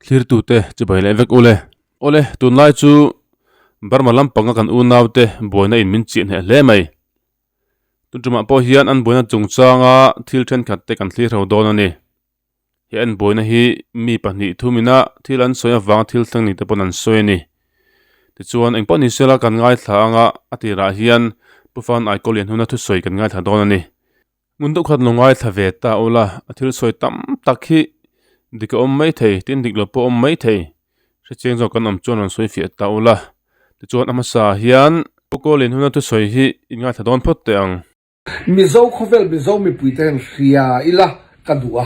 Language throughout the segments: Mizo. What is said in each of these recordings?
Thlirtute chibai leh vek ule. Awle, tunlai chu Burma lampanga kan unaute buaina in min chiah hneh hle mai. Tun tumah pawh hian an buaina chungchanga thil thenkhat te kan thlir ho dawn a ni. He an buaina hi mi pahnih thumina thil an sawi avanga thil thleng ni te pawn an sawi a ni. Tichuan, engpawh ni sela kan ngaithla anga a tirah hian Pu Fan Aikaw Lianhuna thusawi kan ngaithla dawn a ni. Hmun deuh khat lo ngaithla ve ta ula, a thil sawi tam tak hi dik a awm mai thei, tin dik lo pawh a awm mai thei. Hrechiang zawk kan awm chuan rawn sawi fiah ta ula. Tichuan a hmasa hian Pu Kawlin huna thusawi hi in ngaithla dawn phawt teh ang. Mizo khawvel Mizo mipuite hian hria ila ka duh a,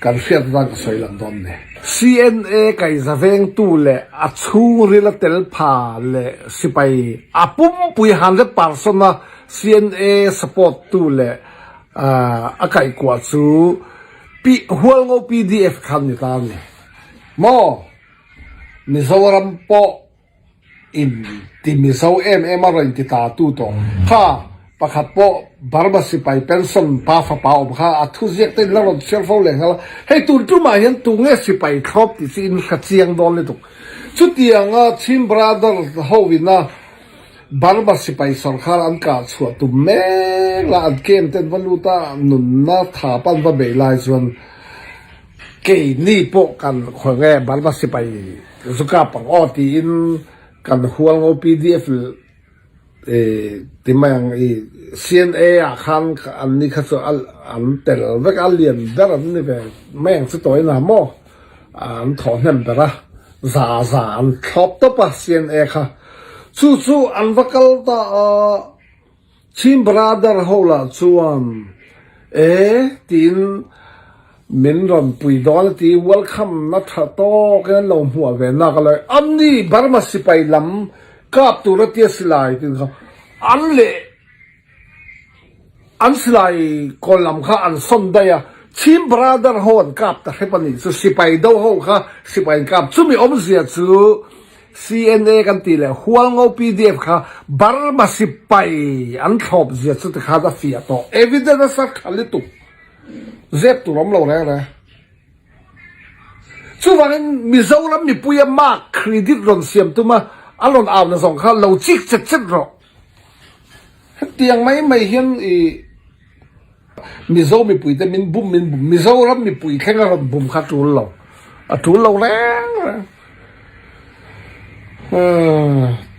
kan hriat atan ka sawi lang dawn ni. CNA kaiza vengtu leh a chhungril a tel pha leh sipai a pumpui 100% a CNA support tu leh a kaihkuah chu Pi Hualngo pdf khan ni ta a ni maw? Mizoram pawh In ti Mizo em em a rawn ti ta tu tawh kha pakhat pawh Burma sipai pension pa fapa awm kha a thu ziak te in la rawn chhiar fo leh nghal a, hei tun tumah hian tunge sipai thlawp tih chu in hre chiang dawn lutuk. Chutianga Chin Brother ho ina Burma sipai sawrkhar an kah chhuah tum mek la an camp te an va lut a, nunna tha pan va bei lai chuan keini pawh kan khawi nge Burma sipai Zu kap ang aw tiin kan Hualngo pdf ti mai ang i CNA ah khan an ni kha chu an tel vek a lian ber an ni ve mai ang chu tawi na maw an thawh hnem ber a za za an thlawp tawp a CNA kha chu chu an va kal ta a Chin brother ho lah chuan e tiin min rawn pui dawn a ti, welcome na tha tawk in an lo hmuah ve nak a lawi, an ni Burma sipai lam kap tur a tia silai tin kha an leh an silai kawl lam kha an sawn daih a, Chin brother ho an kap ta hrep a nih chu, sipai do ho kha sipai an kap, chumi awmzia chu CNA kan tih leh Hualngo pdf kha Burma sipai an thlawp zia chu tikhan a fiah tawh. Evidence a sa tha lutuk. Zep tur awm lo reng reng. Chuvangin Mizoram mipuia mark credit rawn siam tuma an rawn au na zawng kha lo chik chet chet rawh. Hetiang mai mai hian i Mizo mipuite min bum min bum Mizoram mipui thleng a rawn bum kha tul lo a tul lo reng reng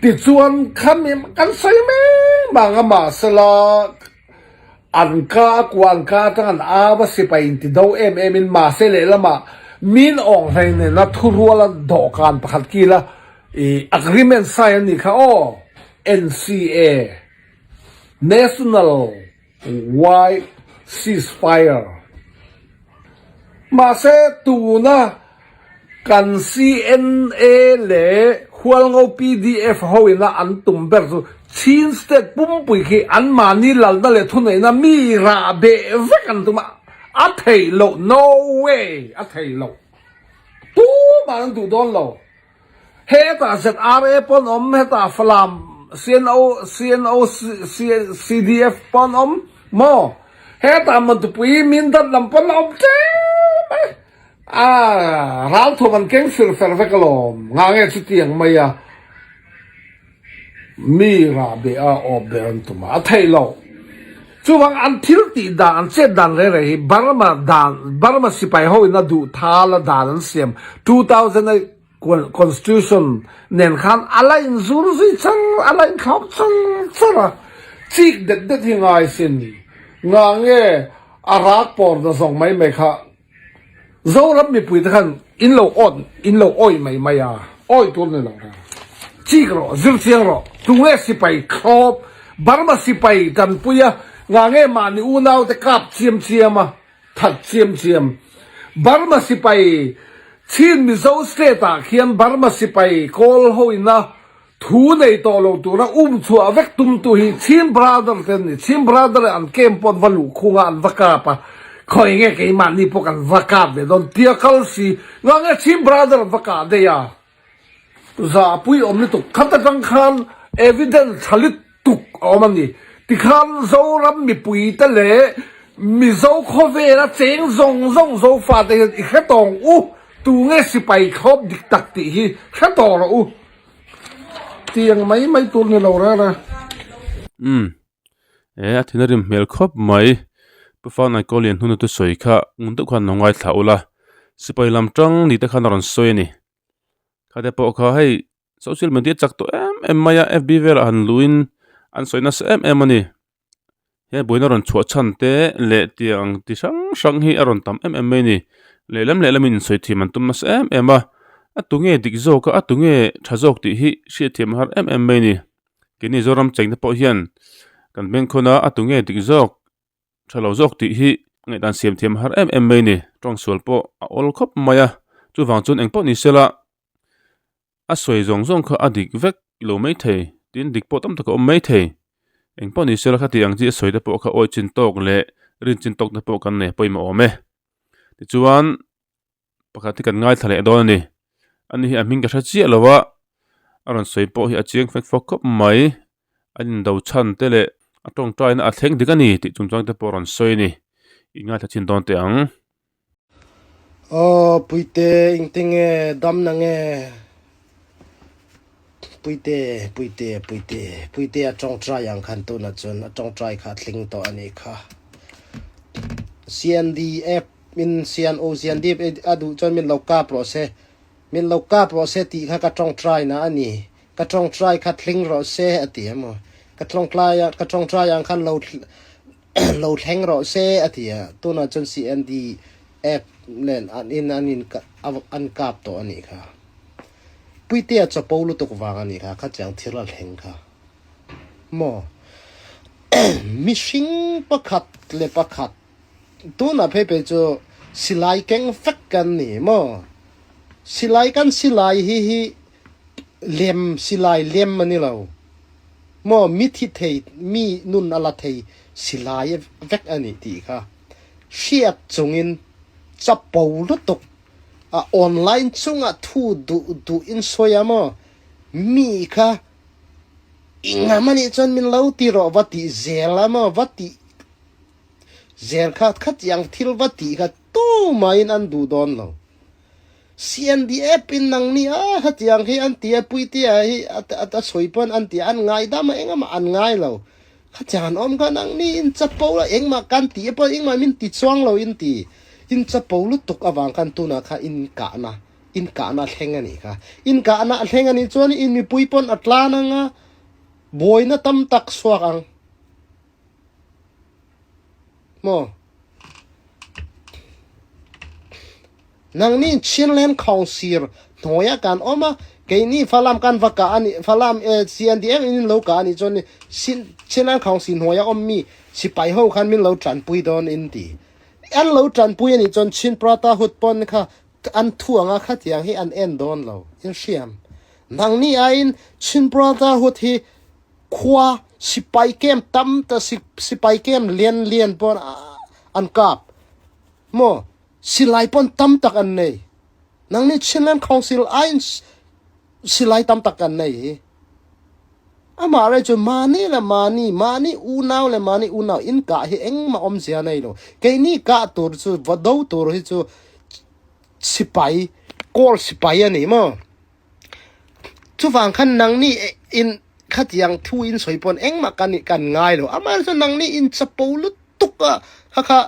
tichuan khami kan sawi mek mang a mahsela an ka a kua an ka atang an au a sipai in ti do em em in mahse lehlamah min awng hlei nena thuruala dawhkan pakhat kila i agreement sign a nih kha aw NCA National Wide Ceasefire. Mahse tuna kan CNA leh Hualngo pdf ho ina an tum ber chu Chin State pumpui khi an mahni lalna leh thuneihna mi rah beh vek an tum a, a theih loh, no way, a theih loh. Tumah an duh dawn lo. Hetah ZRA pawn awm, hetah Falam CNO, CNO, CDF pawn awm maw? Hetah Mantupui Mindat lam pawn a awm tlem mai. A ralthawm an keng fir fer vek alawm. Nga nge chutiang mai a mi rah beh a awp beh an tum a, a theih loh. Chuvang an thil tih dan, an chet dan reng reng hi Burma dan, Burma sipai ho in a duh thal a dan an siam 2008 Constitution nen khan a la in zur zui char, a la in thlawp char char a, chik det det hi ngai sin nga nge a rak pawr na zawng mai mai kha Zoram mipui te khan in lo awt, in lo awih mai mai a, awih tur ni lo reng. Chik rawh, zir chiang rawh, tunge sipai thlawp, Burma sipai tanpui a, nga nge mahni unau te kap chiam chiam a, that chiam chiam. Burma sipai Chin Mizo state ah khian Burma sipai kawl ho in a thu nei tawh lo tura um chhuah vek tum tu hi Chin brother te an ni. Chin brother an camp pawh an va luh khung a, an va kap a, khawi nge keimahni pawh kan va kap ve dawn tia kal si, nga nge Chin brother an va kah daih a, za pui awm lutuk. Khat atang khan evidence tha lutuk a awm a ni. Tikhan Zoram mipui te leh Mizo khawvela cheng zawng zawng Zofate hian i hre tawng u. Tu nge sipai thlawp dik tak tih hi hre tawh rawh u. Tiang mai mai tur ni lo reng reng. Umm. E, a thin a rim hmel khawp mai. Pu Fanaikaw lian hnuna thusawi kha ngun deuh khan lo ngaithla ula. Sipai lam tang ni te khan a rawn sawi a ni. Khate pawh kha hei social media chak tawh em em mai a, FB velah han luhin an sawi nasa em em a ni. He buaina rawn chhuah chhan te leh tiang ti hrang hrang hi a rawn tam em em mai a ni. Lehlam lehlamin insawi thiam an tum nasa em em a, a tu nge dik zawk a, a tu nge tha zawk tih hi hriatthiam a har em em mai a ni. Keini Zoram chengte pawh hian kan bengkhawn a, a tu nge dik zawk tha lo zawk tih hi ngaihdan siam thiam a har em em mai a ni. Tawng sual pawh a awl khawp mai a, chuvang chuan engpawh ni sela a sawi zawng zawng kha a dik vek lo mai thei, tin dik pawh tam tak a awm mai thei. Engpawh ni sela khati ang chi a sawi te pawh kha awi chin tawk leh rin chin tawk te pawh kan nei pawimawh awm e. Tichuan pakhat hi kan ngaithla leh dawn a ni. Ani hi a hming ka hre chiah lo a, a rawn sawi pawh hi a chiang fek fawk khawp mai. A indo chhan te leh a tawngtaina a thleng dik a ni tih chungchang te pawh a rawn sawi a ni. I ngaithla chin dawn teh ang. Aw Puite engtinge damna nge Puite Puite Puite Puite a tawngtai ang khan tunah chuan a tawngtai kha a tling tawh a nih kha. CNDF min CNO CNDF a duh chuan min lo kap rawh se min lo kap rawh se tih kha ka tawngtai na a ni. Ka tawngtai kha tling rawh se a ti emaw ka tawngtai ka tawngtai ang khan lo lo thleng rawh se a ti a, tunah chuan CNDF nen an in an in an kap tawh a nih kha. Puitea chapo lutuk vang a nih kha, khatiang thil a thleng kha. Maw? Mihring pakhat leh pakhat tunah phei phei chu silai keng vek kan ni maw? Silai kan silai hi hi lem silai lem a ni lo. Maw mi thi thei mi nun a la thei silai vek a ni tih kha hriat chungin chapo lutuk a online chungah thu duh duh in sawi a maw mi kha i ngam a nih chuan min lo ti rawh va tih zel a maw va tih zel kha khatiang thil va tih kha tumahin an duh dawn lo. CNDF in nang ni a hetiang hi an ti a Puitea hi a sawi pawn an ti a an ngai dam a engmah an ngai lo khatiang an awm kha nang ni in chapo la engmah kan ti pawh engmah min ti chuang lo in ti in chapo lutuk avang khan tunah kha in kahna in kahna thleng a nih kha in kahna thleng a nih chuan in mipui pawn a tlan anga buaina tam tak chhuak ang. Maw? Nangni Chinland Council hnuaia kan awm a, keini Falam kan va kah a nih, Falam eh CNDF in lo kah a nih chuan Chinland Council hnuaia awm mi sipai ho khan min lo tanpui dawn in ti. An lo tanpui a nih chuan Chin Prata hut pawn kha an thu anga khatiang hi an en dawn lo in hriam. Nangni aiin Chin Prata hut hi Khua sipai kem tam ta sipai kem lian lian pawn an kap maw silai pawn tam tak an nei nangni Chinland Council aiin silai tam tak kan nei hi amah rei chu mahni leh mahni mahni unau leh mahni unau in kah hi engmah awmzia nei lo keini kah tur chu va do tur hi chu sipai kawl sipai a ni maw. Chuvang khan nangni in khatiang thu in sawi pawn engmah kan kan ngai lo. Amaherawhchu chuan nangni in chapo lutuk a kha kha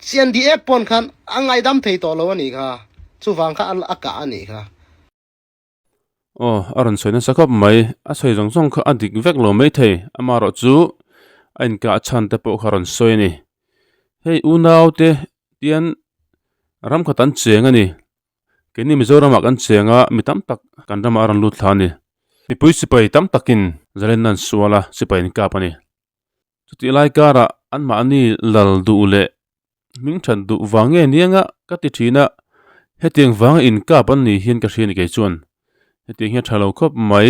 CNDF pawn khan a ngaidam thei tawh lo a nih kha. Chuvang kha a kah a nih kha. Aw, a rawn sawi nasa khawp mai. A sawi zawng zawng kha a dik vek lo maithei. Amaherawhchu a inkah chhan te pawh kha a rawn sawi a ni. Hei unaute tian ram khat an cheng a ni. Keini Mizoramah kan cheng a, mi tam tak kan ramah a rawn lut thla a ni. Mipui sipai tam takin zalenna an sual a, sipai an kap a ni. Chutih lai karah anmahni lal duh leh hming that duh vang nge nianga ka ti thin a, hetiang vanga inkap an nih hian ka hria a ni kei chuan. Hetiang hi a tha lo khawp mai.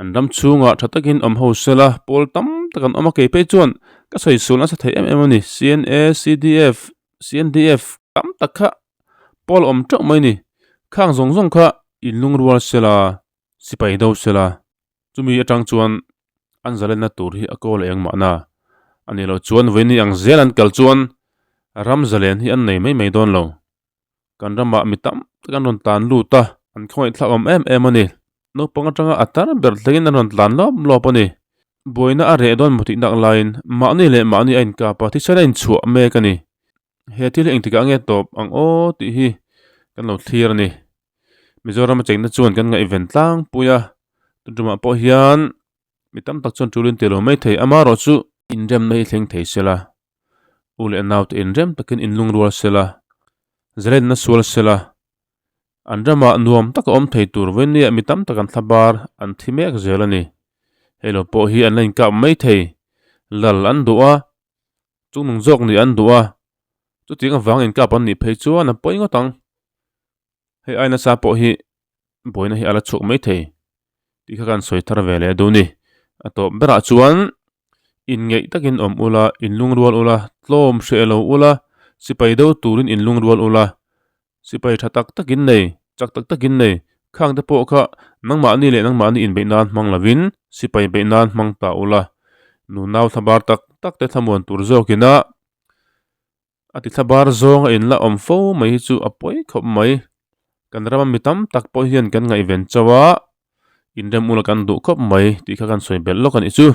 An ram chhungah tha takin awm ho sela, pawl tam tak an awm a, kei phei chuan ka sawi sual nasa thei em em a ni. CNA, CDF, CNDF tam tak kha pawl a awm teuh mai a ni. Khang zawng zawng kha inlungrual sela, sipai do sela, chumi atang chuan an zalenna tur hi a kawl eng mahna a nih loh chuan vawiin ni ang zel an kal chuan ram zalen hi an nei mai mai dawn lo. Kan ramah mi tam tak an rawn tlan lut a, an khawngaihthlak awm em em a ni. Naupang atanga a tar ber thlengin an rawn tlan lawp lawp a ni. Buaina a reh dawn maw tih nak laiin mahni leh mahni a inkap a, thisen a inchhuah mek a ni. He thil hi engtikah nge tawp ang aw tih hi kan lo thlir a ni. Mizoram a chengna chuan kan ngaihven tlangpui a, tuntumah pawh hian mi tam tak chuan tul in ti lo mai thei. Amaherawhchu inremna hi thleng thei sela, u leh naute inrem takin inlungrual sela, zalenna sual sela, an ramah nuam taka awm thei tur vawinia mi tam tak an thla bar an thi mek zel a ni. Hei lo pawh hi an la inkap mai thei, lal an duh a, chungnung zawk nih an duh a, chutiang avang inkap an nih phei chuan a pawi ngawt ang. Hei ai nasa pawh hi buaina hi a la chhuak mai thei tih kha kan sawi thar ve leh duh ni. A tawp berah chuan inngeih takin awm ula, inlungrual ula, tlawm hreh lo ula, sipai do turin inlungrual ula, sipai tha tak takin nei, chak tak takin nei, khang te pawh kha nangmahni leh nangmahni inbeih nan hmang lovin sipai beih nan hmang ta ula, nunau thlabar tak tak te thlamuan tur zawkina A ti thlabar zawng a inla awm fo mai hi chu a pawi khawp mai. Kan rama mi tam tak pawh hian kan ngaihven chauh a, inrem ula kan duh khawp mai tih kha kan sawi belh lawk a nih chu.